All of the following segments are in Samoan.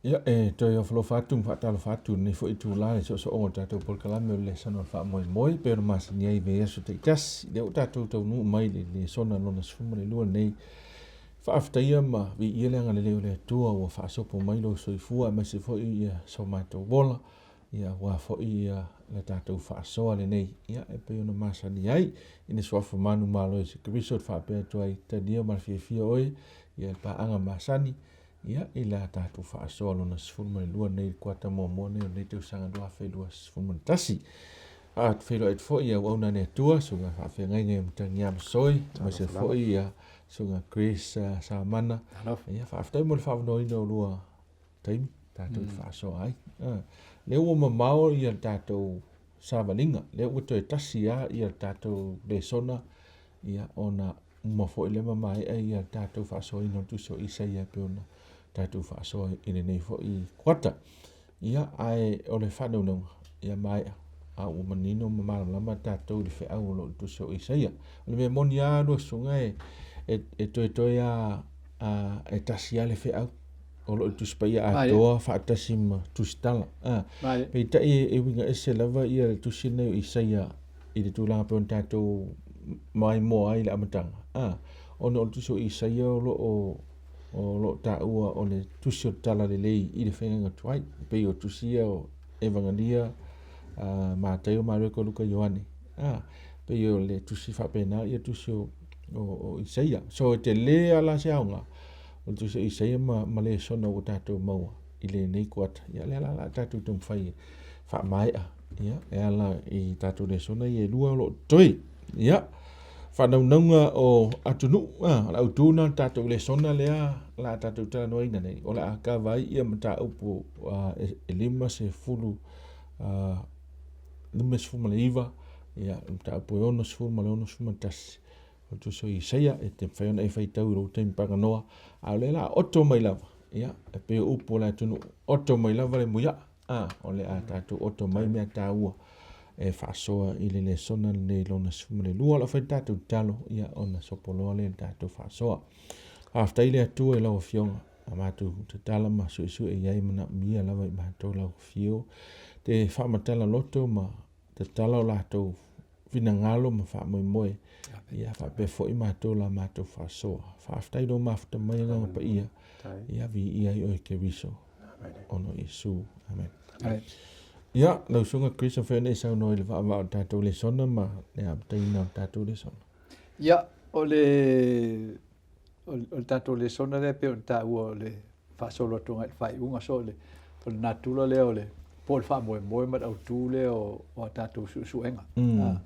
Ia, e toe ofalofa atu ma faatalofa atu i lenei foi itula i le soosooga o le tatou polokalame o le Lesona o le Faamoemoe, pei ona masani ai i vaiaso taitasi. Lea ua tatou taunuu mai i le lesona lona 12 lenei. Faafetaia ma viia le agalelei o le Atua ua faasopo mai lou soifua aemaise foi ia so matou ola, ia aua foi ia le tatou faasoa lenei, ia e pei ona masani ai i le suafa manumalo o Iesu Keriso e faapea atu ai, talia ma le fiafia oe ia le paaga masani Ia, i le a tatou faasoa lona 12 nei i le kuata muamua nei o lenei tausaga 2021. A feiloai atu foi i auauna a le Atua, susuga faafeagaiga ia Matagiā Masoe, aemaise foi ia susuga Grace Samana. Ia, faafetai mo le faavanoaina o lua taimi tatou te faasoa ai. Lea ua mamao ia le tatou savaliga, lea ua toe tasi lava ia le tatou lesona ia ona uma foi lea ma maea ia le tatou faasoaina o le tusi o Isaia e pei ona tatou faasoa i lenei foi kuata. Ia, ae o le faanaunauga, ia maea, a ua manino ma malamalama tatou i le feau o lo o i le tusi o Isaia. O le mea moni lava lua susuga e, e, e toetoe lava e tasi lava le feau o lo o i le Tusi Paia atoa faatasi ma Tusitala. Peitai e uiga ese lava ia le tusi lenei o Isaia i le tulaga pei ona tatou maimoa ai i le amataga, ona o le tusi o Isaia o lo o o lo o taua o le tusi o le Talalelei i le faiga tuai, e pei o tusi ia o Evagalia, Mataio, Mareko, Luka, Ioane. Pei o le tusi faapena ia tusi o, o, o Isaia. So e tele lava la se aoga o le tusi o Isaia ma, ma lesona ua tatou maua i lenei kuata. Ia lea la o le a tatou taumafai e faamaea ia, e ala i tatou lesona ia e lua o lo o totoe. Ia, faanaunauga o atunuu, o le autu lena o le tatou lesona lea o le a tatou talanoaina nei, o le a kava ai ia mataupu e 50, 59, ia, mataupu e 60 ma le 61. O le tusi o Isaia, e te mafai ona e faitau i lou taimi paganoa, a o lea o le a oto mai lava, ia, e pei o upu o le atunuu, oto mai lava le muiaa, a, o le a tatou oto mai mea taua e faasoa i le lesona lenei lona 12. O le a fai le tatou tatalo, ia, ona sopoloa lea i le tatou faasoa. Faafetai le Atua i lau Afioga, a matou tatala ma suesue i ai manaomia lava i matou lau Afio, te faamatala loto ma tatala o latou finagalo ma faamoemoe. Ia faapea foi matou la matou faasoa. Faafetai lou mafuta mai Agaga Paia. Ia viia ai oe Keriso. Ona o Iesu. Amen. Amen. Ia, lau susuga Chris, o nei saunoa i le vaavaa o le tatou lesona ma le amataina o le tatou lesona. Ia, o le, o le tatou lesona lea pei ona taua o le faasolo atu agai i le faaiuga. So o le, o le natura lea o le, po o le faamoemoe ma le autu lea o, o a tatou suesuega. Mm. A,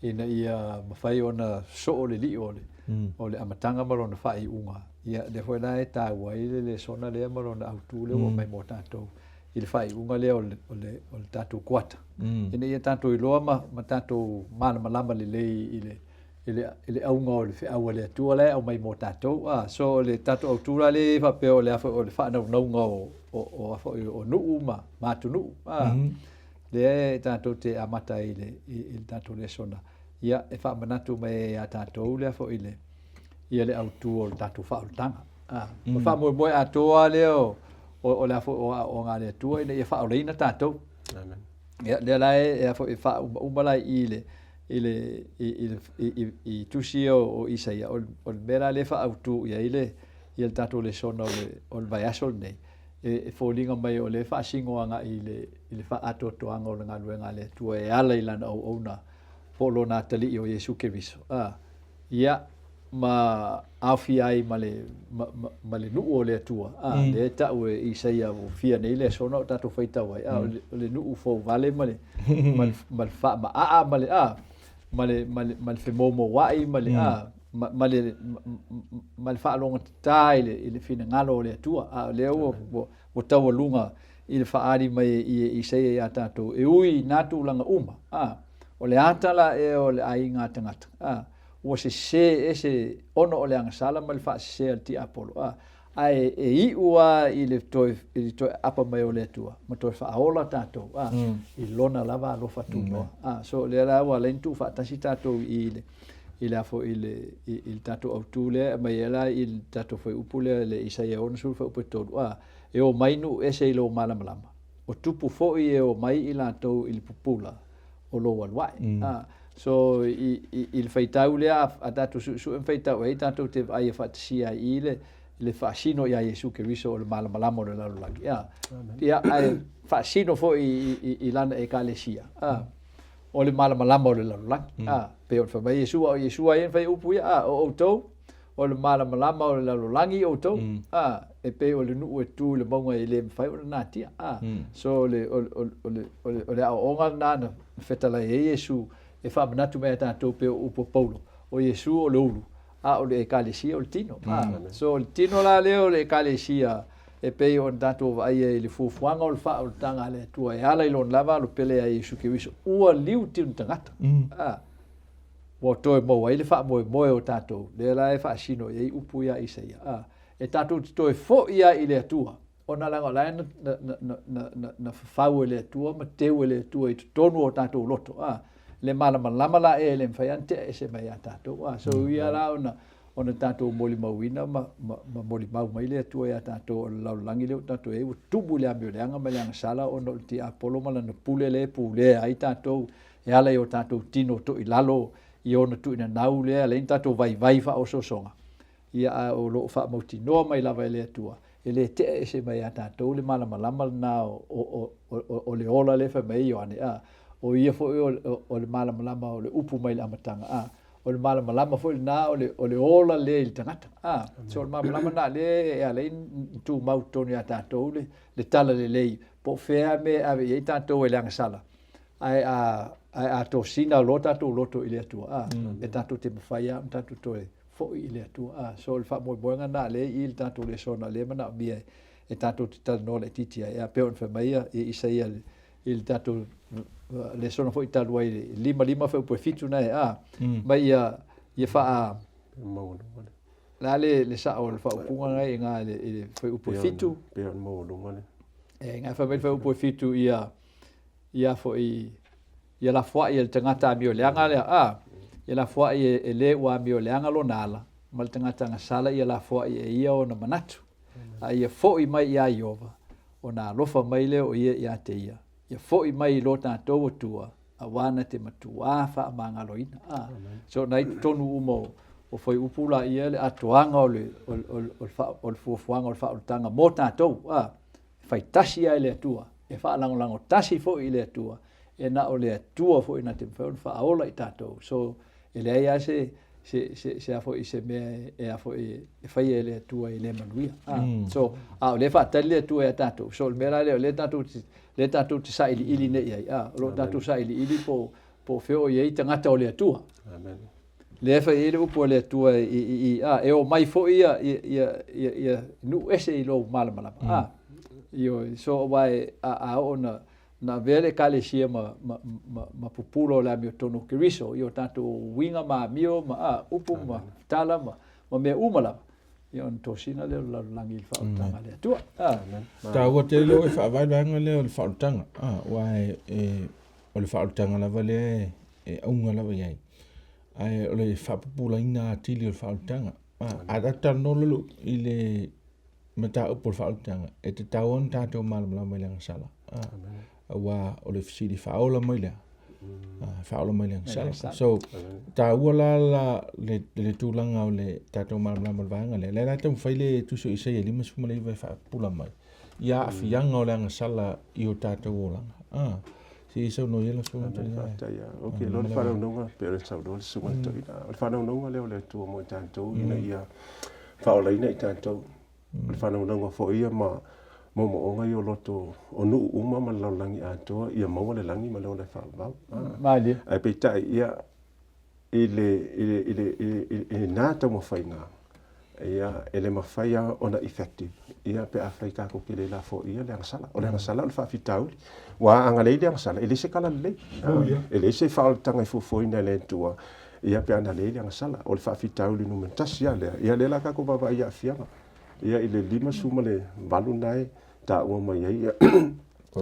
ina ia mafai ona soo le lio o le, mm. o le amataga ma lona faaiuga. Ia, lea foi la e taua ai le lesona lea ma lona autu lea ua mm. mai mo tatou i le faaiuga lea o le, o le, o le tatou kuata. Mm. Ina ia tatou iloa ma, ma tatou malamalama lelei i le, i le, i le auga o le feau a le Atua la e aumai mo tatou. A, so o le tatou autu la lea e faapea o le a foi o le faanaunauga o, o, o, a foi, o nuu ma, ma atunuu. A, mm -hmm. lea e tatou te amata ai i le, i, i le tatou lesona. Ia, e faamanatu mai ai ia tatou lea foi le, ia le autu o le tatou faaolataga. A, mm. o faamoemoe atoa lea o, o, o le a foi o aoaoga a le Atua ina ia faaolaina tatou. Amen. Ia, lea la e, e a foi e faaumauma la i le, i le, i, i, i, i, i tusi ia o, o Isaia, o, o le mea la lea e faaautu i ai le, ia le tatou lesona o le, o le vaiaso lenei, e, e foliga mai o lea e faasino agai i le, i le faaatoatoaga o le galuega a le Atua e ala i lana auauna po o lona atalii o Iesu Keriso. A, ia, ma aofia ai ma le, ma, ma, ma le nuu o le Atua. A, mm. lea e tau e Isaia ua fia nei le aso na o tatou faitau ai. A, mm. o le nuu fouvale ma le, ma le, ma le faamaa ma le, a, ma le, ma le, ma le femoumouai ma le, mm. a, ma, ma le, ma, ma le faalogotatā i le, i le finagalo o le Atua. A, o lea ua, ua, ua taualuga i le faaali mai e Isaia iā tatou, e ui i nā tulaga uma. A, o le ata la ea o le aiga a tagata. A, ua sesē ese ona o le agasala ma le faasesē a le tiapolo, a, ae e iu lava i le toe, i le toe aapa mai o le Atua ma toe faaola tatou, a, mm. i lona lava alofa tunoa. Mm. A, so o lea la ua ala ai ona tuufaatasi tatou i le, i le a foi i le i le tatou autū lea e aumai ai la i le tatou fuaiupu lea le Isaia 60 fuaiupu 3 a, e omai nuu ese i lou malamalama, o tupu foi e omai i latou i le pupula o lou alu ae. A, so i, i, i le faitau lea a, a tatou suesue ma faitau ai, tatou te vaai e faatasia ai i le, le faasino iā Iesu Keriso o le malamalama o le lalolagi. A, ia, ae faasino foi i, i, i lana ekalesia. A, o le malamalama o le lalolagi. A, pei ona fai mai Iesu, a o Iesu lava ia na fai upu ia, a, o outou, o le malamalama o le lalolagi outou, a, e pei o le nuu e tu i le mauga e le mafai ona natia. A, so o le, o le, o le, o le, o le aoaoga lena na fetalai ai Iesu e faamanatu mai ia tatou pei o upu a Paulo, o Iesu o le ulu, a o le Ekalesia o le tino. A, so o le tino la lea o le Ekalesia e pei ona tatou vaaia i le fuafuaga o le faaolataga a le Atua e ala i Lona lava alo pele ia Iesu Keriso, ua liu tino tagata. A, ua toe maua ai le faamoemoe o tatou, lea la e faasino i ai upu ia Isaia. A, e tatou te toe foi lava i le Atua, ona leaga o la e na, na, na, na, na, na fafau e le Atua ma teu e le Atua i totonu o tatou loto. A, le malamalama la ea e le mafai lava ona tea ese mai ia tatou. A, so ia la ona, ona tatou molimauina ma, ma, ma molimau mai le Atua iā tatou o le lalolagi lea ua tatou i ai ua tumu i le amioleaga ma le agasala ona o le tiapolo ma lana pule lea e pulea ai tatou e ala i o tatou tino toilalo i ona tuuinanau lea e ala ai ona tatou vaivai faaosoosoga, ia a o lo o faamautinoa mai lava e le Atua, e le tea ese mai iā tatou le malamalama lena o, o, o, o le ola lea e fai mai ai Ioane, a, o ia foi o, o, o le malamalama o le upu mai le amataga, a, o le malamalama foi lena o le, o le ola lea i le tagata, a, so o le malamalama lena lea e ala ai ona tumau i totonu ia tatou le, le talalelei, po o fea mea e ave i ai tatou e le agasala. Ae a, ae a tosina loa tatou loto i le Atua, a, e tatou te mafai lava ona tatou toe foi i le Atua. A, so o le faamoemoega lena lea i le tatou lesona lea e manaomia e tatou te talanoa laitiiti ai. A pei ona fai mai ia Isaia i le tatou lesona foi talu ai le 5 5 fuaiupu e 7 na e, a, mai ia, ia faa le a le, le sao o le faaupuga na i ina i le, i le fuaiupu e 7. Pei ona maualuga le. E, ina fai mai le fuaiupu e 7 ia, ia foi ia lafoai e le tagata amioleaga lea, a, ia lafoai e, e le ua amioleaga lona ala, ma le tagata agasala ia lafoai e ia ona manatu. A ia foi mai iā Ieova, ona alofa mai lea o ia iā te ia, ia foi mai i lo tatou Atua, auā na te matuā faamagaloina. A, so na i totonu uma o, o fuaiupu laia le atoaga o le, o, o, o, o le fuafuaga o le faaolataga mo tatou, a, e fai tasi lava i le Atua, e faalagolago tasi foi i le Atua, e na o le Atua foi na te mafai ona faaola i tatou. So, e leai lava se, se, se, se a foi, se mea e, a foi, e faia e le Atua e le manuia. Ah, So, a o lea e faatali le Atua ia tatou. So, o le mea la lea, o lea tatou te, lea tatou te sailiili nei i ai. Ah, o lo o tatou sailiili po, po o fea o i ai tagata o le Atua. Amen. Lea e fai ai le upu a le Atua i, i, i, a, e omai foi ia, ia, ia, ia, ia nuu ese i lou malamalama. A, ioe, so aua e, a, a oo na, na avea le Ekalesia ma, ma, ma, ma pupula o le amiotonu o Keriso i o tatou uiga ma amio ma, a, upu ma tala ma, ma mea uma lava, ia ona tosina lea o le lalolagi i le faaolataga a le Atua. A. Taua tele lea ua e faavae le vaega lea o le faaolataga, a, aua e, e, o le faaolataga lava lea e, e auga lava i ai. Ae o le faapupulaina atili o le faaolataga. A tatou talanoa lolo i le mataupu o le faaolataga, e tatau ona tatou malamalama i le agasala. Aua o le fesili faaola mai lea, faaola mai le agasala. So, taua la la le, le tulaga o le tatou malamalama i le vaega lea. Lea la e taumafai le Tusi o Isaia 59 e faapupula mai i aafiaga o le agasala i o tatou olaga. Ah. Se i saunoa ia lau Afioga Amen, faafetai lava. Ok, loa le faanaunauga, pei ona saunoa le Susuga i le Toeaina, o le faanaunauga lea o le Atua mo i tatou ina ia faaolaina i tatou. O le faanaunauga foi ia ma moomooga ia o loto o nuu uma ma le lalolagi atoa ia maua le lagi ma le ola e faavavau. Malie. Ae peitai, ia, i le, i le, i le, i le, i lena taumafaiga, ia, e le mafai lava ona effective, ia, pe afai tatou te le lafoaia le agasala. O le agasala o le faafitauli. Aua a agalelei le agasala, e leai se tala lelei. E leai se faaolataga e fuafuaina e le Atua, ia, pe ana leai le agasala. O le faafitauli numera tasi lava lea. Ia, lea la tatou vaavaai i aafiaga. Ia, i le 58 lena e taua mai ai, ia,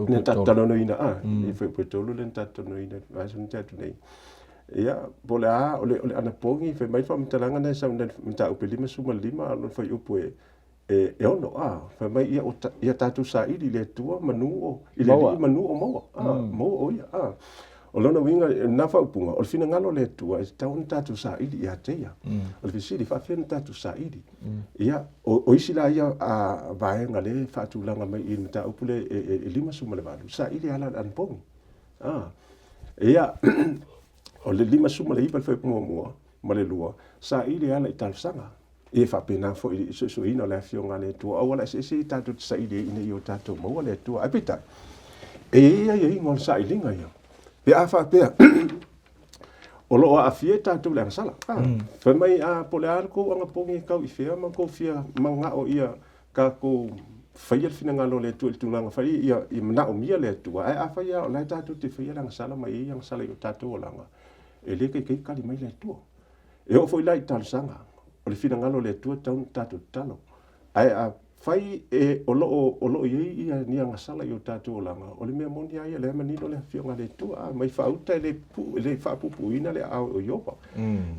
na tatou talanoaina, a, i le fuaiupu e 3 lea na tatou talanoaina i le vaiaso na tea atu nei. Ia, po o le a, o le, o le anapogi, fai mai le faamatalaga na e sau i le mataupu e 55 a o lona fuaiupu e, e, e 6, a, fai mai ia, o ta, ia tatou saili i le Atua manu o, i le Alii manu o maua, a, maua o Ia, a. O lona uiga, o lena faaupuga, o le finagalo o le Atua e tatau ona tatou saili ia te Ia. O le fesili, e faapefea ona tatou saili? Ia, o, o isi la ia a, vaega lea e faatulaga mai i le mataupu lea e, e, e 58, saili e ala i le anapogi. A, ia, o le 59 le fuaiupu muamua ma le lua, saili e ala i talosaga. Ia e faapena foi i le suesueina o le Afioga a le Atua, auala eseese ia tatou te saili ai ina ia o tatou maua le Atua. Ae peitai, e i ai aiaiga o le sailiga ia. Pe a faapea, o lo o aafia i tatou i le agasala. Ah, Fai mai, a, po o le a le kou agapogi e kau i fea ma kou fia manao ia tatou faia le finagalo o le Atua i le tulaga fai ia, ia manaomia le Atua. Ae afai lava o la e tatou te faia le agasala ma e i ai agasala i o tatou olaga, e le kaikai kali mai le Atua. E oo foi la i talosaga, o le finagalo o le Atua e tatau ona tatou tatalo. Ae afai e o lo o, o lo o i ai ia ni agasala i o tatou olaga, o le mea moni lava ia, o lea e manino le Afioga a le Atua, a mai faauta e le pupuu, e le faapuupuuina le aao o Ioba.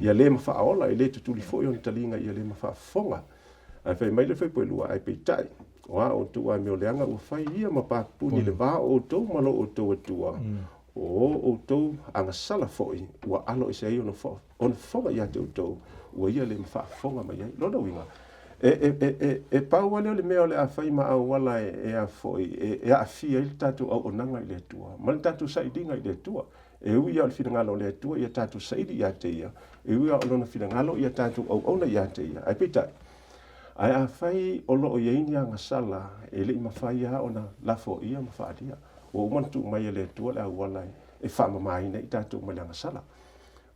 Ia le ma faaola, e le tutuli foi ona taliga ia le ma faafofoga. Ae fai mai le faipule, ae peitai, o a outou amio leaga ua fai ia ma papuni i le va o outou ma lo outou Atua, o outou agasala foi ua alo ese ai ona fofoga ia te outou, ua ia le ma faafofoga mai ai. Lona uiga, e, e, e, e, e pau lava lea o le mea o le a fai ma auala e, e, a foi, e, e aafia ai le tatou auaunaga i le Atua, ma le tatou sailiga i le Atua. E ui lava o le finagalo o le Atua ia tatou saili ia te Ia, e ui lava o Lona finagalo ia tatou auauna ia te Ia, ae peitai, ae afai o lo o i ai ni agasala e le i mafai lava ona lafoia ma faaalia, ua uma ona tuu mai e le Atua le auala e faamamaina ai tatou mai le agasala.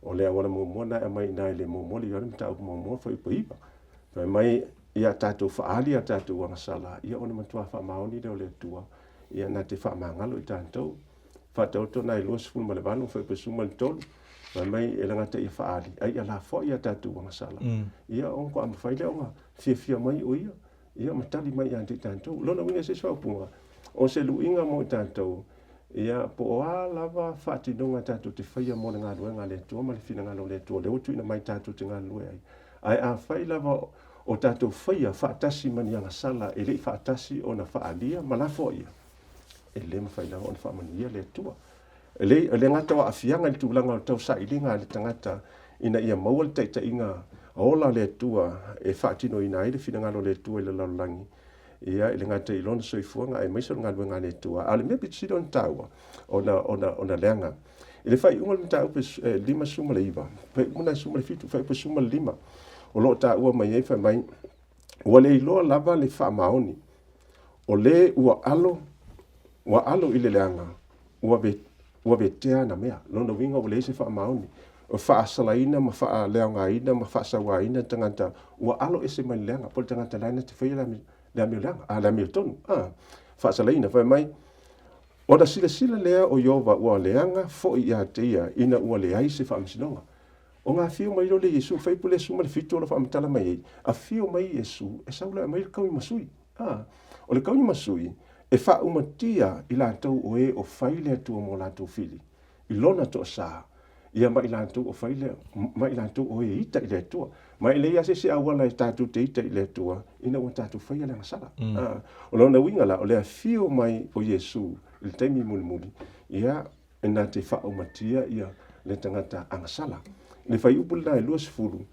O le auala muamua lena e aumai i ina i le muamua le Ioane mataupu muamua fuaiupu 9. Fai mai ia tatou faaali a tatou agasala, ia ona matua faamaoni lea o le Atua, ia na te faamagalo i tatou. Faataoto nai 28 fuaiupu 13, fai mai e le gata ia faaali, a ia lafoai a tatou agasala. Ia ona faatoa mafai lea ona fiafia mai o ia, ia ma tali mai ia te i tatou. O lona uiga i se isi faaupuga, o se luiga mo i tatou, ia po o a lava faatinoga tatou te faia mo le galuega a le Atua ma le finagalo o le Atua, lea ua tuuina mai tatou te galulue ai. Ae afai lava o tatou faia faatasi ma ni agasala e le i faatasi ona faaalia ma lafoaia, e le mafai lava ona faamanuia le Atua. E le, e le gata o aafiaga i le tulaga o le tausailiga a le tagata ina ia maua le taitaiga ola a le Atua e faatinoina ai le finagalo o le Atua i le lalolagi, ia, e le gata i lona soifuaga aemaise o le galuega a le Atua. A o le mea pito sili ona taua, ona, ona, ona leaga. I le faaiuga o le mataupu e 59, faaiuga na 17, faaiuga 15, o lo o taua mai ai fai mai, ua le iloa lava le faamaoni o le ua alo, ua alo i le leaga, ua, ve, ua vetea ana mea. Lona uiga ua leai se faamaoni. O faasalaina ma faaleaogaina ma faasauaina le tagata ua alo ese mai le leaga, po o le tagata la e na te faia le amio leaga, a le amiotonu. A, faasalaina, fai mai, ona silasila lea o Ieova ua leaga foi ia te ia ina ua leai se faamasinoga. Ona afio mai loa lea Iesu, fuaiupu lea 17 o lo o faamatala mai ai, afio mai Iesu e sau loa e aumai le kauimasui. A, o le kauimasui e faaumatia i latou o e o fai le Atua mo latou fili, i lona toasa, ia ma i latou o fai le, ma i latou o e ita i le Atua. Ma e leai lava se isi auala e tatou te ita i le Atua ina ua tatou faia le agasala. A, o lona uiga la, o le afio mai o Iesu i le taimi mulimuli, ia, e na te faaumatia ia le tagata agasala. I le fuaiupu lena e 20,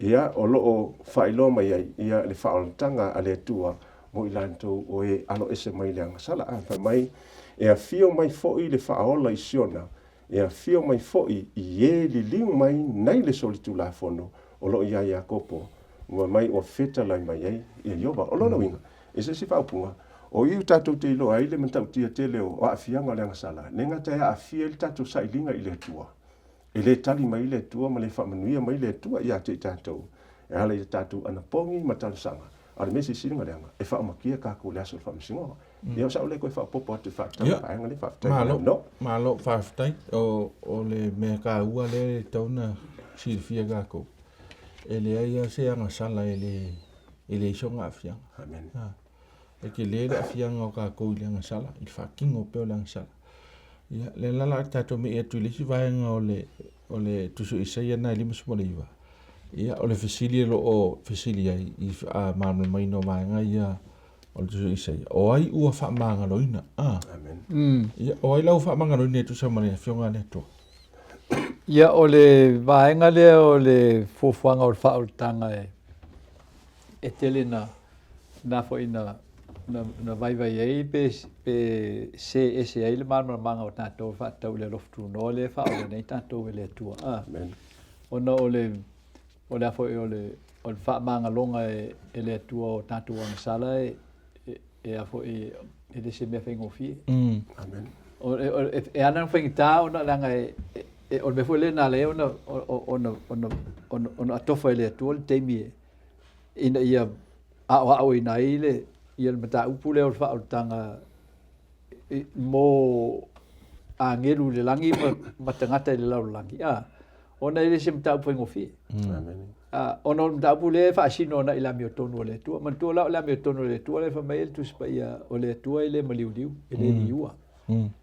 ia, o lo o faailoa mai ai ia le faaolataga a le Atua mo i latou o e alo ese mai le agasala. A fai mai, E afio mai foi le Faaola i Siona, e afio mai foi i e liliu mai nei le solitulafono o lo o iā Iakopo, ua mai ua fetalai mai ai ia Ieova. O lona uiga, I se isi faaupuga, o i tatou te iloa ai le matautia tele o aafiaga o le agasala, le gata e aafia ai le tatou sailiga i le Atua, e le tali mai le Atua ma le faamanuia mai le Atua ia te i tatou, e ala i a tatou anapogi ma talosaga, a o le mea silisili ma leaga, e faaumakia tatou i le aso o le faamasinoga. Ia, o sau lea koe faaopoopo atu i faatatau i vaega lea, faafetai mo le avanoa. Malo, faafetai. O le mea taua lea e tatau ona silafia e tatou, e leai lava se agasala e le E leai sona aafiaga. Amen. Ha. E tele le aafiaga o tatou i le agasala, i le faatino pea o le agasala. Ia, lea la la tatou me'i atu i le isi vaega o le O le Tusi o Isaia lena e 59. Ia, o le fesili o lo o fesili ai i faamalamalamaina o vaega ia o le Tusi o Isaia, o ai ua faamagaloina? A. Amen. Ia, o ai la ua faamagaloina e tusa ma le Afioga a le Atua? Ia, o le vaega lea o le fuafuaga o le faaolataga e, e tele na, na foi na, na, na vaivai ai pe, pe se ese ai le malamalamaga o tatou e faatatau i le alofa tunoa lea e faaola nei tatou e le Atua. A. Amen. Ona o le, o le a foi o le, o le faamagaloga e, e le Atua o tatou agasala e, e, e a foi e le se mea faigofie. Amen. O, e, o, e, e ana ona faigata ona leaga e, e, e, o le mea foi lea na ala ai ona, ona, ona, ona, ona atofa e le Atua le taimi e, ina ia aoaoina ai le, ia le mataupu lea o le faaolataga mo agelu i le lagi ma, ma tagata i le lalolagi. A, ona e le se mataupu faigofie. A, ona o le mataupu lea e faasino ana i le amiotonu a le Atua. Manatua la o le amiotonu a le Atua lea e fai mai ai le Tusi Paia, o le Atua e le maliuliu, e le liua.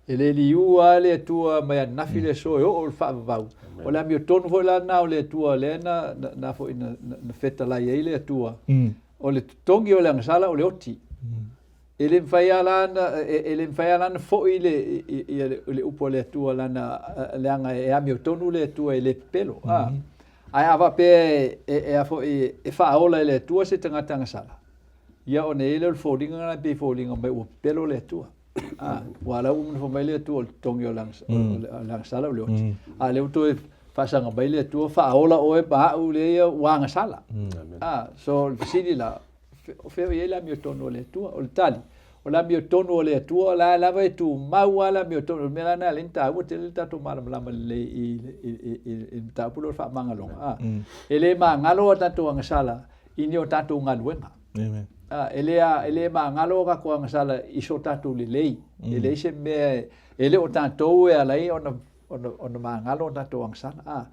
E le liua lava le Atua mai ananafi le aso e oo i le faavavau. O le amiotonu foi la lena o le Atua lea na, na, na foi na, na, na fetalai ai le Atua. O le totogi o le agasala o le oti. E le mafai lava la ona, e, e le mafai lava la ona foi le, ia le, le upu a le Atua lana, leaga e amiotonu le Atua e le pepelo. A. Ae a faapea e, e, e a foi e faaola e le Atua se tagata agasala, ia ona i ai lea o le foliga lena e pei e foliga mai ua pepelo le Atua. A, ua la ua nofo mai le Atua o le totogi o le agasala o le oti. A o lea ua toe faasaga mai le Atua, faaola oe ma au lea ia ua agasala. A, so o le fesili la, o fea o i ai le amiotonu a le Atua? O le tali, o le amiotonu a le Atua, o la lava e tumau lava le amiotonu. O le mea la lena e ala ai ona taua tele le tatou malamalama lelei i le mataupu lea o le faamagaloga. A, e le magalo a tatou agasala i ni o tatou galuega. Amen. A, e le, e le magalo o tatou agasala i so tatou lelei. E leai se mea e le o tatou e ala ai ona, ona, ona magalo o tatou agasala. A,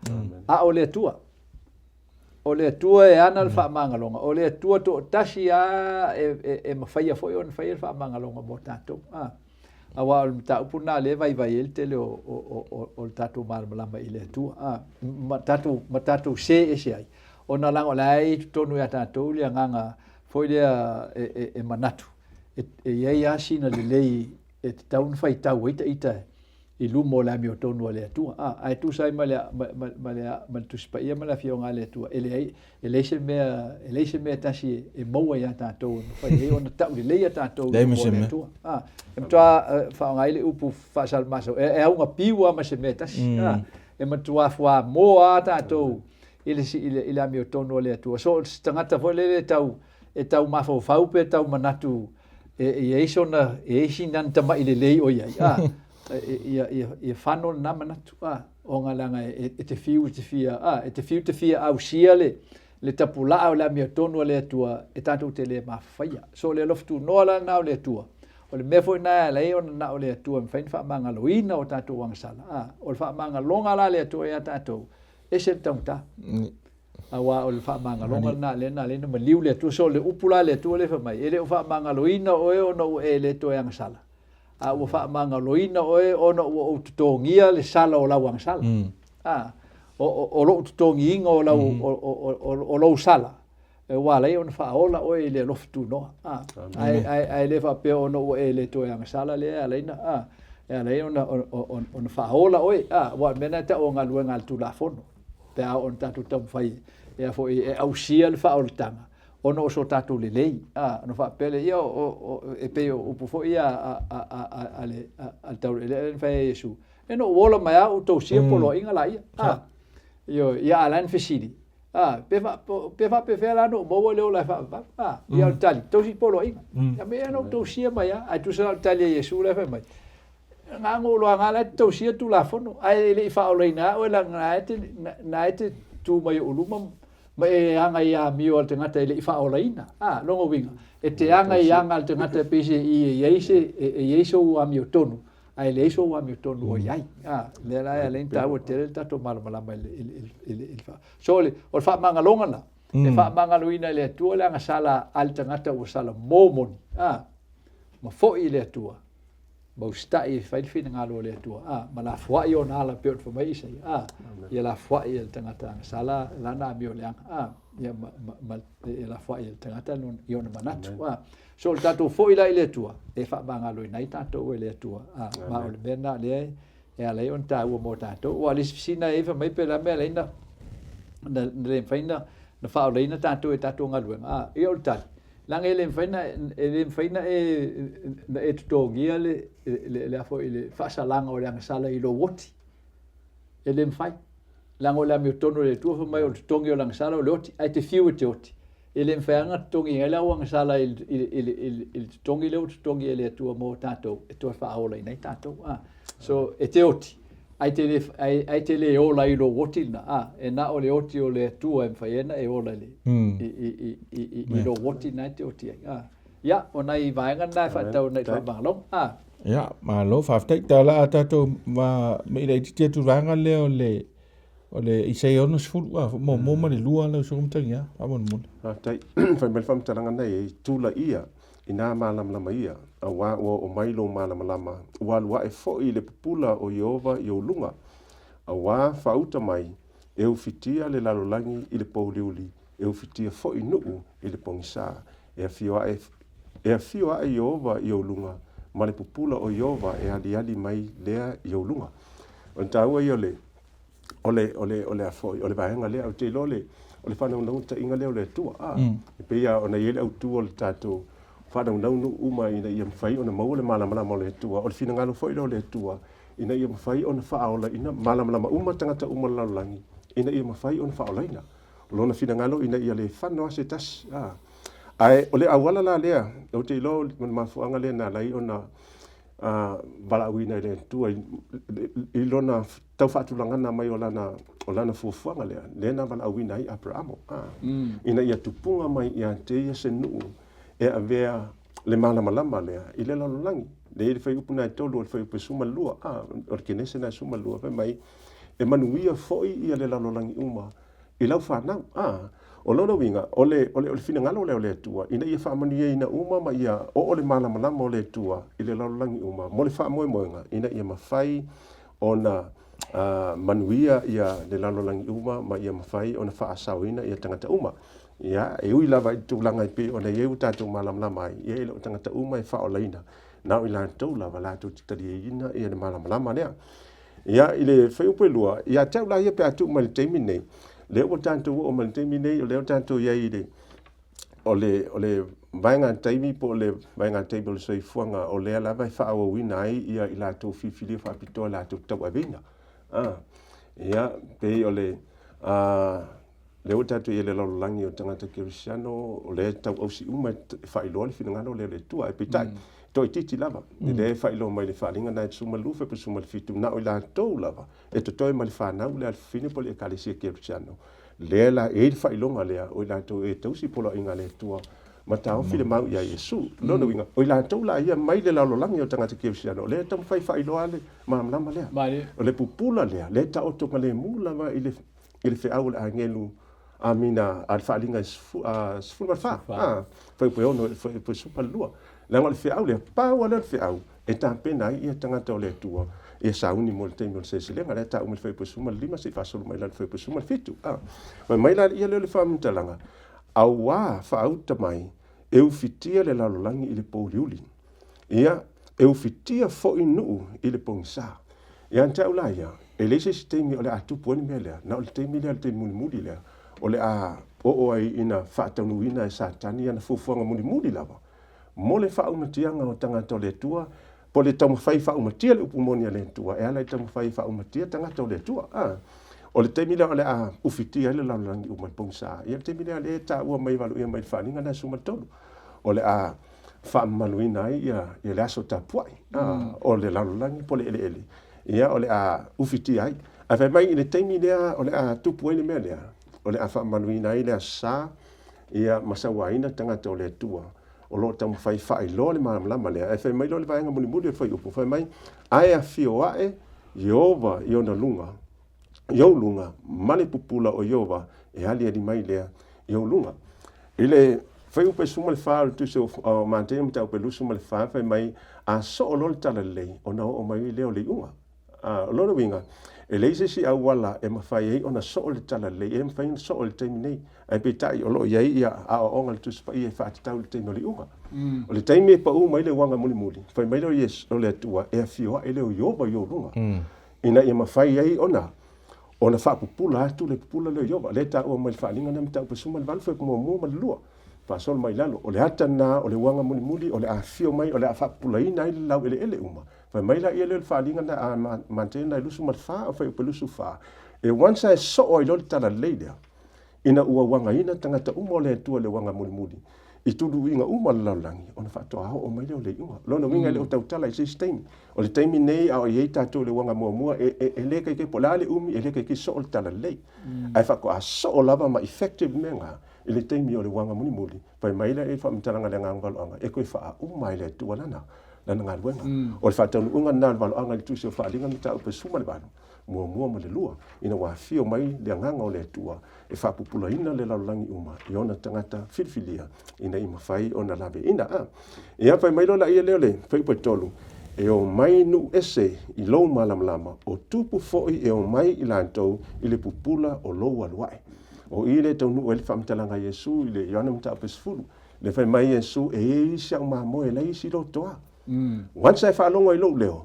a o le Atua. O le Atua e ana le faamagaloga. O le Atua toatasi lava e, e, e mafaia foi ona faia le faamagaloga mo tatou. A, aua o le mataupu lena lea e vaivai ai le tele o, o, o, o le tatou malamalama i le Atua. A, ma tatou, ma tatou se ese ai. Ona leaga o la e i totonu ia tatou le agaga foi lea e, e, e manatu, e, e i ai lava sina lelei e tatau ona faitau ai taita i luma o le amiotonu a le Atua. A, ae tusa ai ma le, ma, ma, ma le, ma le Tusi Paia ma le Afioga a le Atua, e leai, e leai se mea, e leai se mea tasi e, e maua iā tatou e mafai ai ona tauleleia tatou i luma o le Atua. A, e matua faaaoga ai le upu faasalamaso, e, e augapiu lava ma se mea tasi. A, e matua fuamoa lava tatou i le, i le, i le amiotonu a le Atua. So, o se tagata foi lele e tau, e tau mafaufau pe tau manatu e, e i ai sona, e i ai sina tama'i lelei o i ai, a, ia, ia, ia fano lena manatu, a, ona leaga e, e te fiu i te fia, a, e te fiu te fia ausia le, le tapulaa o le amiotonu a le Atua e tatou te le mafafaia. So, o le alofa tunoa la lena o le Atua, o le mea foi lena e ala ai ona na o le Atua e mafai ona faamagaloina o tatou agasala, a, o le faamagaloga la a le Atua ia tatou, ese le taugata. Aua o le faamagaloga lena lea na ala ai ona maliu le Atua. So o le upu la a le Atua lea e fai mai, e le o faamagaloina oe ona ua e le toe agasala, a ua faamagaloina oe ona ua ou totogia le sala o lau agasala. A, o, o, o lou totogiina o lau, o, o, o, o lou sala, ua ala ai ona faaola oe i le alofa tunoa. A, ae, ae, ae le faapea ona ua e le toe agasala lea e ala ai ona, a, e ala ai ona, ona, ona faaola oe. A, aua o le mea lena e tau o galuega a le Tulafono, pe a oo ina tatou taumafai e a foi e ausia le faaolataga ona o so tatou lelei. A, ona faapea lea, ia, o, o, e pei o upu foi ia a, a, a, a, a le, a, a le taulaeleele lea na fai ai e Iesu, E na ou ola mai lava ou tausia poloaiga laia. A, ioe, ia a la e na fesili, A, pe fa, pe faapefea la ona ou maua le ola e faavavau? A, ia o le tali, tausi poloaiga. Ia me ia na ou tausia mai lava. Ae tusa la o le tali a Iesu la e fai mai, Na ona ou loaga la e te tausia Tulafono, ae e le i faaolaina lava oe leaga na e te, na e te tu mai i ou luma ma e aga i amio a le tagata e le i faaolaina. A, lona uiga, e te aga i aga a le tagata e pei se i e i ai se, e i ai sou amiotonu, Ae leai sou amiotonu o i ai. A, lea la e ala ai ona taua tele le tatou malamalama i le, i le, i le, i le fa... So, o le, o le faamagaloga lena, e faamagaloina e le Atua le agasala a le tagata ua sala momoni, a, ma foi i le Atua. Ma usitai e fai le finagalo o le Atua, a, ma lafoai ona ala pei ona fai mai Isaia, a, ia lafoai e le tagata agasala lana amio leaga, a, ia ma, ma, ma e lafoai e le tagata i ona manatu, a. So o le tatou foi la i le Atua, e faamagaloina ai tatou e le Atua, a, ma o le mea lena lea e ala ai ona taua mo tatou. Aua o le isi fesili e fai mai pe o le a le mea e ala ai na, na, na le mafai na, na faaolaina tatou e tatou galuega, a, ia o le tali, Leaga e le mafai na e le mafai na e na e totogia le le le a foi le faasalaga o le agasala i lou oti. E le mafai. Leaga o le amiotonu a le Atua fai mai o le totogi o le agasala o le oti, ae te fiu e te oti. E le mafai lava ona totogi ai lau agasala i le i le i le totogi lea ua totogi e le Atua mo tatou e toe faaolaina ai tatou. A. So e te oti, Ai te le, ai, ai te le ola i lou oti lena, a, e na o le oti o le Atua e mafai ai ona e ola i le, i, i, i, i, i, i lou oti lena e te oti ai. A. Ia, o nai vaega lena e faatatau ana i le faamagaloga. A. Ia, malo, faafetai. Ta la a tatou ma me ila itiiti atu i vaega lea o le, o le Isaia 60, a, muamua ma le lua lau Susuga Matagiā, faamolemole. Faafetai. Fai mai le faamatalaga nei, e tulaia Inā malamalama ia, auā ua oo mai lou malamalama, ua alu aʻe foi le pupula o Ieova i ou luga, auā faauta mai, e ufitia le lalolagi i le pōuliuli, e ufitia foi nuʻu i le pogisā. E afio aʻe, e afio aʻe Ieova i ou luga, ma le pupula o Ieova e aliali mai lea i ou luga. O le taua ia o le, o le, o le, o le a foi, o le vaega lea, ou te iloa o le, o le faanaunautaiga lea o le Atua. A, e pei lava ona i ai le autu o le tatou faanaunau nuu uma ina ia mafai ona maua le malamalama o le Atua. O le finagalo foi lea o le Atua ina ia mafai ona faaolaina, malamalama uma tagata uma o le lalolagi ina ia mafai ona faaolaina. O lona finagalo ina ia le fano lava se tasi. A, ae o le auala la lea, ou te iloa o le mafuaaga lea na ala ai ona valaauina e le Atua i lona tau faatulagana mai o lana, o lana fuafuaga lea, lea na valaauina ai Aperamo, a, ina ia tupuga mai ia te ia se nuu e avea le malamalama lea i le lalolagi. Lea i le fuaiupu na e tolu o le fuaiupu e 12, a, o le Kenese na e 12, fai mai, e manuia foi ia le lalolagi uma i lau fanau. A, o lona uiga, o le, o le, o le finagalo lea o le Atua, ina ia faamanuiaina uma ma ia oo le malamalama o le Atua i le lalolagi uma mo le faamoemoega, ina ia mafai ona manuia ia le lalolagi uma ma ia mafai ona faasaoina ia tagata uma. Ia, e ui lava i le tulaga e pei ona i ai ua tatou malamalama ai, ia e le o tagata uma e faaolaina, na o i latou lava latou te taliaina ia le malamalama lea. Ia, i le fuaiupu e lua, ia te au la ia pe a tuu mai i le taimi lenei, lea ua tatou oo mai i le taimi lenei, o lea ua tatou i ai i le, o le, o le vaega taimi po o le vaega taimi o le soifuaga, o lea lava e faaauauina ai ia i latou filifilia faapitoa latou te tauaveina. Ah, ia, pei o le, ah, lea ua tatou i ai i le lalolagi o tagata kerisiano, o lea e tau ausi uma e faailoa le finagalo lea o le Atua. Ae peitai, toaitiiti lava, lea e faailoa mai i le faaaliga na e 12 pe 17, na o i latou lava e totoe ma le fanau lea a le fafine po o le Ekalesia Kerisiano, lea la e i ai le faailoga lea o i latou e tausi poloaiga a le Atua ma taofi le mau iā Iesu. O lona uiga, o i latou la ia mai le lalolagi o tagata Kerisiano, o lea e taumafai e faailoa le malamalama lea. O le pupula lea, lea e taoto ma le mu lava i le i le feau o le agelu amina a le faaaliga e 14, fuaiupu e 6 fuaiupu e 12. Leaga o le feau lea, pau lava lea o le feau e tapena ai ia tagata o le Atua ia sauni mo le taimi o le seleselega. Lea e taua mai le fuaiupu e 15 seia faasolo mai la i le fuaiupu e 17. Fai mai la ia lea o le faamatalaga, auā faauta mai e ufitia le lalolagi i le pouliuli. Ia, e ufitia foi nuu i le pogisa. Ia te au la ia, e leai se isi taimi o le a tupu ai le mea lea, na o le taimi lea, le taimi mulimuli lea, o le a oo ai ina faataunuuina e Satani ana fuafuaga mulimuli lava mo le faaumatiaga o tagata o le Atua, po o le taumafai e faaumatia le upu moni a le Atua, e ala i le taumafai e faaumatia tagata o le Atua. A, o le taimi lea o le a ufitia ai le lalolagi uma i le pogisa. Ia, le taimi lea lea e taua mai e valoia mai i le faaaliga lena e 13, o le a faamamaluina ai ia, ia le aso tapuai mm. o le lalolagi po o le eleele, ia o le a ufitia ai. Ae fai mai i le taimi lea o le a tupu ai le mea lea, o le a faamamaluina ai le aso sa, ia ma sauaina tagata o le Atua o lo o taumafai faailoa le malamalama lea. Ae fai mai loa le vaega mulimuli o le fuaiupu, fai mai, ae afio ae Ieova i ona luga, i ou luga, ma le pupula o Ieova e aliali mai lea i ou luga. I le Fuaiupu 14 o le Tusi o Mateo mataupu 24 fai mai, A soo loa le talalelei, ona oo mai lea o le iuga. O lona uiga, e leai se isi auala e mafai ai ona soo le talalelei, e le mafai ona soo i le taimi nei. Ae peitai o lo o i ai aoaoga a le Tusi Paia e faatatau i le taimi o le iuga. O le taimi e pau mai le uaga mulimuli, fai mai lea o Iesu, o le Atua, e afio ae lea o Ieova i ou luga, ina ia mafai ai ona faapupula atu le pupula lea o Ieova. Lea e taua mai i le Faaaliga lena mataupu 18, fuaiupu muamua ma le lua. Faasolo mai i lalo, o le ata lena o le uaga mulimuli o le a afio mai, o le a faapupulaina ai le laueleele uma. Fai mai laia lea o le faaaliga lena a Mateo lena e 24, o fuaiupu 24, e once lava e soo ai loa le talalelei lea, ina ua uagaina tagata uma o le Atua i le uaga mulimuli, i tuluiga uma o le lalolagi, ona faatoa oo mai lea o le iuga. O lona uiga e le o tautala i se isi taimi. O le taimi nei a o i ai tatou i le uaga muamua, e le kaikai po o le a le umi, e le kaikai soo le talalelei. Ae faatoa soo lava ma effective le mea lena, I le taimi o le uaga mulimuli, fai mai lea i le faamatalaga a le Agaga Valoaga, e toe faauma ai le Atua lana, lana galuega. O le faataunuuga lena o le valoaga i le Tusi o Faaaliga Mataupu 18, muamua ma le lua, ina ua afio mai le Agaga o le Atua e faapupulaina le lalolagi uma i ona tagata filifilia ina ia mafai ona laveina. A. Ia, fai mai loa laia lea o le fuaiupu e 3, E omai nuu ese i lou malamalama, o tupu foi e omai i latou i le pupula o lou alu ae. O i lea e taunuu ai le faamatalaga a Iesu i le Ioane Mataupu 10, lea fai mai Iesu, e i ai isi au mamoe e leai isi lotoa. Once e faalogo i lou leo,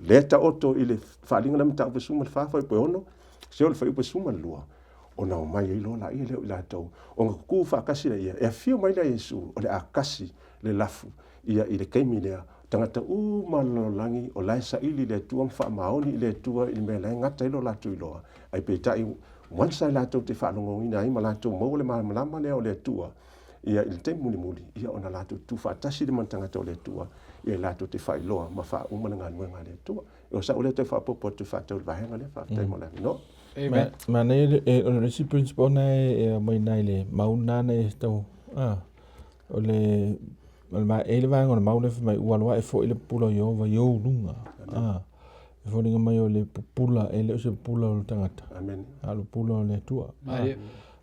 lea taoto i le faaaliga lea Mataupu 14 fuaiupu e 6, seia oo i le fuaiupu 12, ona omai ai loa laia lea o i latou, ona tutu faatasi laia, e afio mai la Iesu, o le a kasi le lafu ia i le taimi lea, tagata uma o le lalolagi o la e saili i le Atua ma faamaoni i le Atua i le mea la e gata ai lo latou iloa, ae peitai Once lava latou te faalogoina ai ma latou maua le malamalama lea o le Atua, ia i le taimi mulimuli, ia ona latou tutu faatasi lea ma le tagata o le Atua, ia latou te faailoa ma faauma le galuega a le Atua. O sa'u lea toe faaopoopo atu e faatatau i le vaega lea. Faafetai mo le avanoa. Amen. Manaia o le isi principle na e aumai na i le mau lena na e tau, o le, e i ai le vaega o le mau lea fai mai, ua alu ae foi le pupula o Ieova i ou luga. E foliga mai o le pupula, e le o se pupula o le tagata. Amen. A o le pupula o le Atua.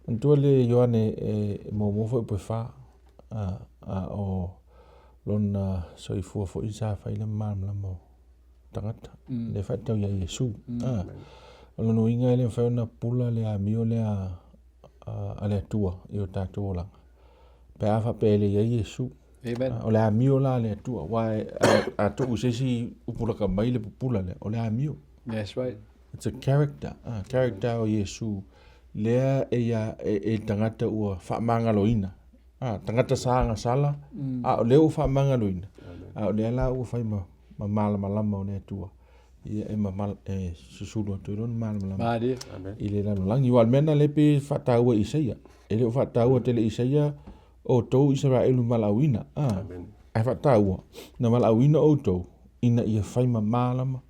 Manatua le Ioane e muamua foi pe fa, a o lona soifua foi sa fai le malamalama o tagata. Le faatau ia Iesu. O lona uiga e le mafai ona pupula le amio lea a le Atua i o tatou olaga. Pe a faapea e le i ai Iesu. Amen. O le amio la a le Atua, aua a tuu i se isi upulaka mai le pupula lea, o le amio. That's right. It's a character, character o Iesu lea e ia e le tagata ua faamagaloina. Tagata sa agasala, a o lea ua faamagaloina, a o lea la ua fai ma malamalama o le Atua. Ia e mamal, e susulu atu ai lona malamalama i le lalolagi. Aua o le mea lena lea pei e faataua e Isaia. E le o faataua tele e Isaia outou Isaraelu valaauina, ae faataua, na valaauina outou ina ia fai ma malama,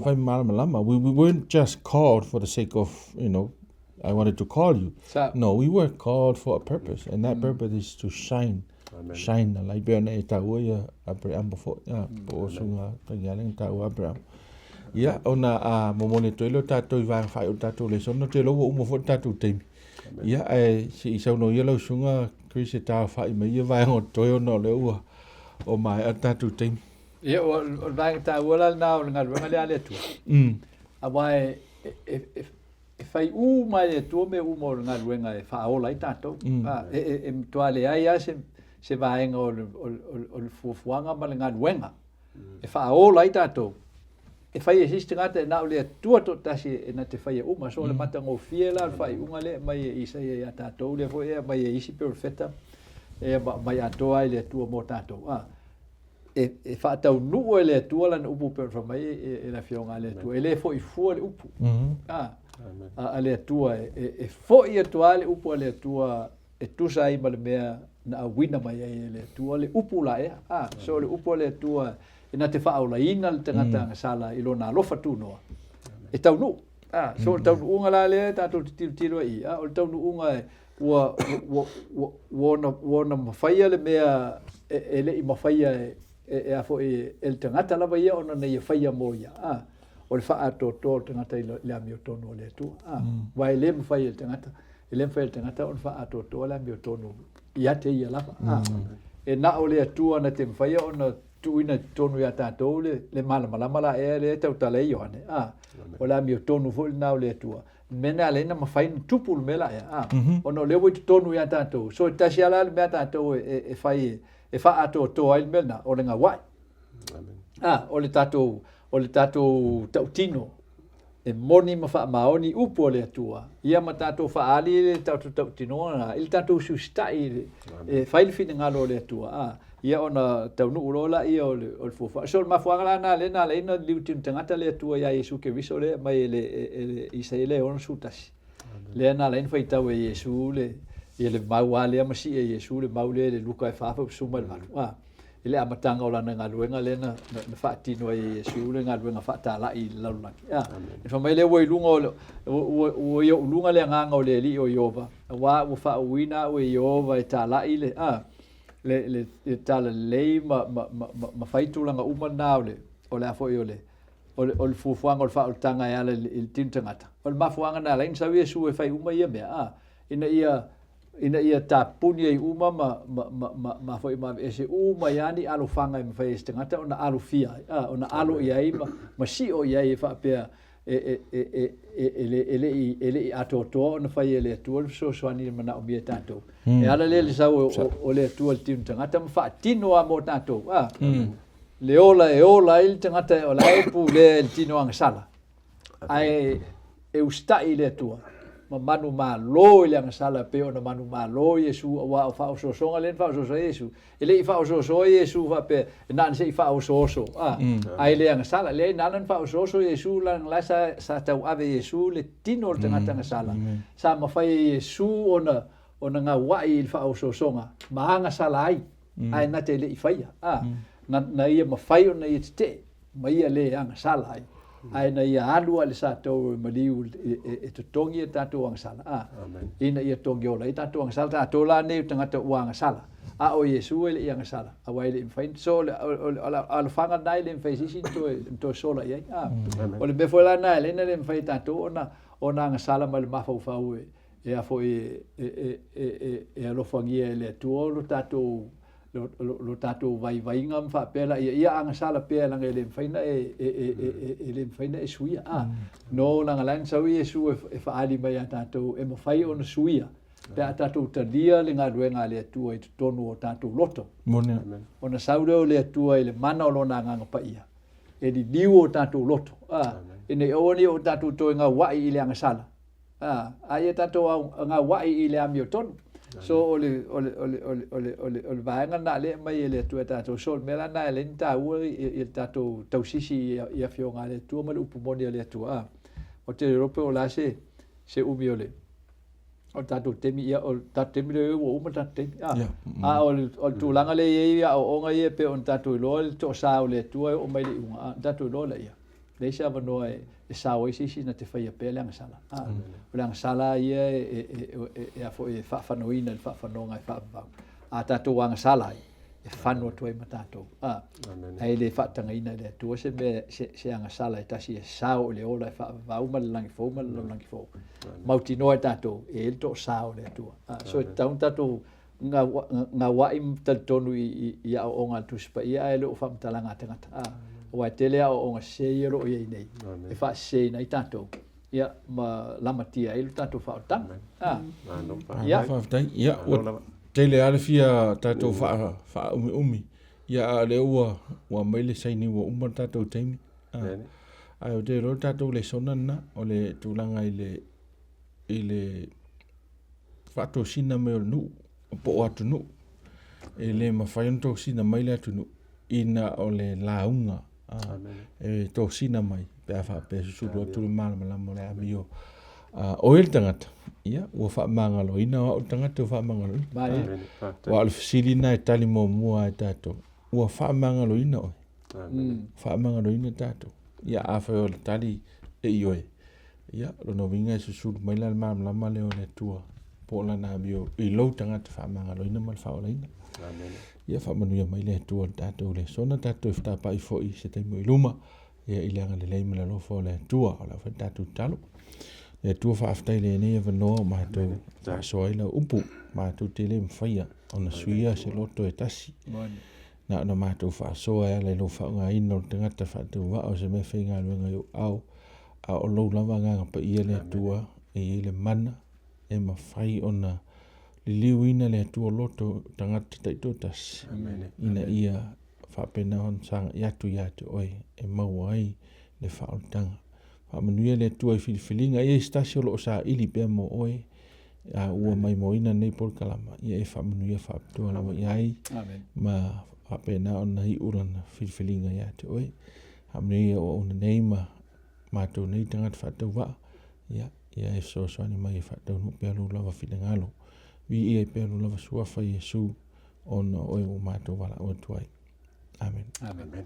fai ma malamalama. We weren't just called for the sake of, you know, I wanted to call you. No, we were called for a purpose, and that purpose is to shine. Amen. Shine the light. Pei ona e taua ia Aperehama foi, po o susuga Tagiale na taua Aperehama. Ia, ona a momoli atu ai lea o tatou i vaega faaiu o le tatou lesona, ou te iloa ua uma foi le tatou taimi. Ia, ae se i saunoa ia lau susuga Chris e taaofai mai ia vaega o totoe ona o lea ua o maea le tatou taimi. Ia, o le vaega taua la lena o le galuega lea a le Atua. Aua e fai uma e le Atua mea uma o le galuega e faaola ai tatou. E matua leai lava se vaega o le fuafuaga ma le galuega e faaola ai tatou. E fai e se isi tagata e na o le Atua toatasi e na te faia uma. So o le matagofie la o le faaiuga lea e aumai e Isaia ia tatou, lea foi e aumai e isi perofeta e aumai atoa ai le Atua mo tatou. E faataunuu e le Atua lana upu pei ona fai mai e le Afioga a le Atua. E le foi fua le upu a le Atua. E foi atu lava le upu a le Atua e tusa ai ma le mea na auina mai ai e le Atua le upu la ea. So le upu a le Atua e na te faaolaina le tagata agasala i lona alofa tunoa e taunuu. So o le taunuuga la lea tatou te tilotilo ai i, o le taunuuga ua ona mafaia le mea e le i mafaia e a foi e le tagata lava ia ona na ia faia mo ia, o le faaatoatoa o le tagata i le amiotonu o le Atua. Aua e le mafai e le tagata, e le mafai e le tagata ona faaatoatoa le amiotonu. ia te ia lava. A, e na o le Atua na te mafaia ona tuuina i totonu iā tatou le, le malamalama la ea lea e tautala ai Ioane. A, o le amiotonu foi lena o le Atua. Le mea lena e ala ai ona mafai ona tupu le mea la ea. A, ona o lea ua i totonu iā tatou. So e tasi lava la le mea a tatou e, e, e fai e, e faaatoatoa ai le mea lena, o le gauai. A, o le tatou, o le tatou tautino e moni ma faamaoni upu a le Atua, ia ma tatou faaali le tatou tautinoga lena i le tatou usiusitai i le, e fai le finagalo o le Atua, a, ia ona taunuu loa laia o le, o le fuafuaga. So o le mafuaaga la lena lea na ala ai ona liutinu tagata le Atua iā Iesu Keriso lea e aumai e le, e le Isaia le 61. Lea na ala ai ona faitau e Iesu le, ia le mau lava lea ma sii e Iesu le mau lea i le Luka e 4 18, a. i le amataga o lana galuega lea na, na, na faatino ai e Iesu le galuega faatalai i le lalolagi. A, e fai mai lea ua i luga o le, ua, ua i ou luga le agaga o le Alii o Ieova, auā ua faauuina au e Ieova e talai le, a, le, le, le talalelei ma, ma, ma, ma, ma fai tulaga uma na o le, o le a foi o le, o le, o le fuafuaga o le faaolataga e ala i le, i le tino tagata. O le mafuaaga na ala ai ona sau Iesu e fai uma ia mea, a, ina ia ina ia tapuni ai uma ma, ma, ma, ma, ma foi ma aveese uma ai lava ni alofaga e mafai ai e se tagata ona alofia ai, a, ona alo i ai ma, ma sio i ai e faapea e, e, e, e, e, e, le, e, le i, e le i atoatoa ona fai e le Atua le fesoasoani i le manaomia e tatou. E ala lea i le sau o, o, o le Atua i le tino tagata ma faatino lava mo tatou, a, le ola e ola ai le tagata o la e pulea e le tino agasala. Ae e usitai i le Atua, ma manumalo i le agasala e pei ona manumalo Iesu, auā o faaosoosoga lea na faaosooso ai Iesu. E le i faaosoosoa Iesu faapea, e na ona se i faaosooso, a, ae le agasala. Leai, na ala ona faaosooso Iesu, leaga la sa, sa tauave e Iesu le tino o le tagata agasala. Sa mafai e Iesu ona, ona gauai i le faaosoosoga ma agasala ai, ae na te le i faia, a, na, na ia mafai ona ia tetee ma ia le agasala ai, ae na ia alu lava i le satou e maliu e totogi a tatou agasala, a, ina ia togi ola ai tatou agasala, tatou la nei o tagata ua agasala, a o Iesu e le i agasala, aua e le i mafai, so o le alofaga lena e le mafai e se isi ona toe sola i ai, a. O le mea foi la lena e ala ai ona le mafai e tatou ona agasala mai le mafaufau e a foi e alofagia e le Atua lo tatou lo tatou vaivaiga ma faapea laia, ia agasala pea leaga e le mafai ona e, e, e, e, e, e le mafai ona e suia. A, no leaga la na sau Iesu e, e faaali mai ia tatou e mafai ona suia pe a tatou talia le galuega a le Atua i totonu o tatou loto. Moni. Ona sau lea o le Atua i le mana o lona Agaga Paia e liliu o tatou loto. A, ina ia aua ne i o tatou toe gauai i le agasala, A, a ia tatou gauai i le amiotonu. So o le, o le, o le, o le, o le, o le, o le vaega lena lea e aumai e le Atua e tatou. So o le mea la lena e ala ai ona taua i le tatou tausisi i, i Afioga a le Atua ma le upu moni a le Atua. A, ou te le iloa pe o le a se, se umi o le, o le tatou taimi, ia, o le tatou taimi lea ua uma le tatou taimi. A, Yeah. a o le, o le tulaga lea e i ai aoaoga ia e pei ona tatou iloa le toasa o le Atua e oo mai i le iuga, a, ona tatou iloa lea. Leai se avanoa e sao ai se isi na te faia pea le agasala. A, o le agasala ia e a foi e faafanoina i le faafanoga e faavavau. A tatou agasala ai, e fano atu ai ma tatou. A, ae le faatagaina e le Atua se mea, se agasala e tasi e sao i le ola e faavavau ma le lagi fou ma le lalolagi fou. Mautinoa e tatou, e i ai le toasa o le Atua. A, so e tatau ona tatou gauai ma talitonu i aoaoga a le Tusi Paia ae le o faamatalaga a tagata. A, aua e tele aoaoga sese ia o lo o i ai nei e faaseseina ai tatou, ia, ma lamatia ai lo tatou faaolataga. A, ia. Faafetai. Ia, ua tele lava le fia tatou faaumiumi, ia, a o lea ua aumai le saini ua uma le tatou taimi. Ae ou te iloa le tatou lesona lena, o le tulaga i le i le faatosina mai o le nuu po o atunuu. E le mafai ona tosina mai le atunuu ina o le lauga e tosina mai pe a faapea e susulu atu le malamalama o le amio a oe le tagata, ia ua faamagaloina o au le tagata ua faamagaloina. Aua o le fesili lena e tali muamua lava e tatou, ua faamagaloina oe? Faamagaloina tatou. Ia afai o le tali e ioe, Ia, lona uiga e susulu mai la le malamalama lea o le Atua po o lana amio i lou tagata faamagaloina ma le faaolaina. Amen. Ia faamanuia mai le Atua i le tatou lesona, tatou e fetapai foi i se taimi o i luma, ia i le agalelei ma le alofa o le Atua. O le a foi le tatou tatalo. Le Atua faafetai i lenei avanoa ua matou faasoa ai lau upu, matou te le mafaia ona suia se loto e tasi. Na ona matou faasoa e ala i lou faaaogaina o le tagata faatauvaa o se mea faigaluega i ou ao, a o lou lava agaga paia le Atua e i ai le mana e mafai ona liliuina le Atua loto o tagata taitoatasi ina ia faapena ona sagai atu ia te oe e maua ai le faaolataga. Faamanuia le Atua i filifiliga. E i ai se tasi o lo o saili pea mo oe, a ua maimoaina lenei polokalama, ia e faamanuia faapitoa lava i ai ma faapena ona iu lana filifiliga ia te oe. Faamanuia o auauna nei ma matou nei tagata faatauvaa, ia, ia e fesoasoani mai e faataunuu pea lou lava finagalo. Viia ai pea lou lava suafa Iesu, ona o oe ua matou valaau atu ai. Amen. Amen.